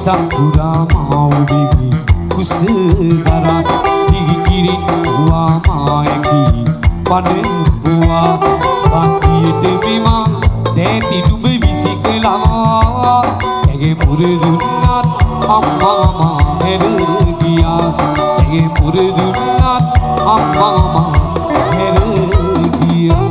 මසක් පුරා මා ඔබගේ කුස දරා දිගි කිරින් වූවා මා ඇඟි පණ පුවා කන්තියට මෙමා දෑති නුඹ විසි කළා ඇගේ මුර දුන්නත් අම්මා මා හැර ගියා ඇගේ මුර දුන්නත් අම්මා මා හැර ගියා.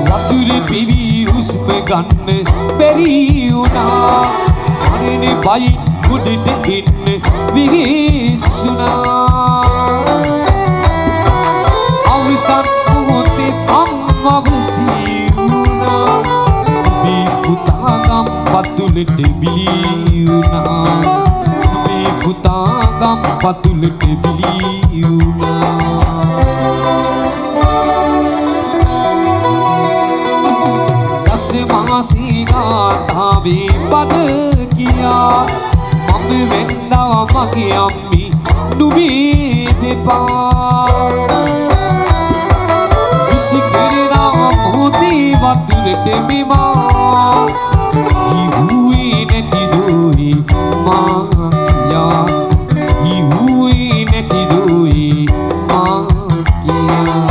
වතුර පිවි හුස්ම ගන්න බැරි වුණා මරණ බයින් උඩට එන්න විහිසුණා අවසන් මොහොතේ අම්මව සිහි වුණා නුඹේ පුතා ගම් පතුලට බිලී වුණා නුඹේ පුතා ගම් පතුලට බිලී වුණා. දස මාසේ ගාථාවේ පද කියා මම වැන්දා මගේ අම්මි නුඹේ දෙපා විසි කරන මොහොතේ වතුරට මෙමා සිහි වූයේ නැති දෝයි මා කියා සිහි වූයේ නැති දෝයි මා කියා.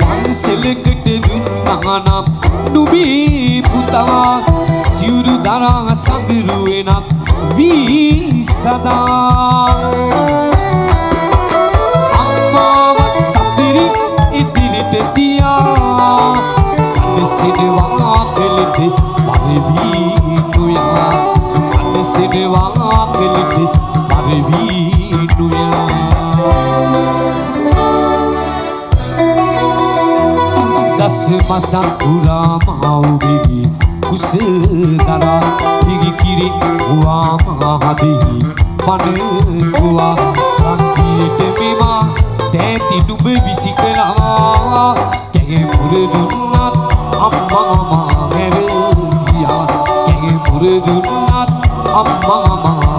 පන්සලකට දුන්නා නම් නුඹේ පුතා සිවුරු දරා සඳරු වෙනක් වී සදා අම්මාවත් සසරින් ඉදිරිට තියා සනසෙනවා කලට පර වී නොයා සනසෙනවා කලට පර වී නොයා. දස මසක් පුරා මා ඔබගේ කුස දරා දිගි කිරි වූවා මා හදෙහි පණ පුවා කන්තියට මෙමා දෑති නුඹ විසි කළා කැගේ මුර දුන්නත් අම්මා මා හැර ගියා කැගේ මුර දුන්නත් අම්මා මා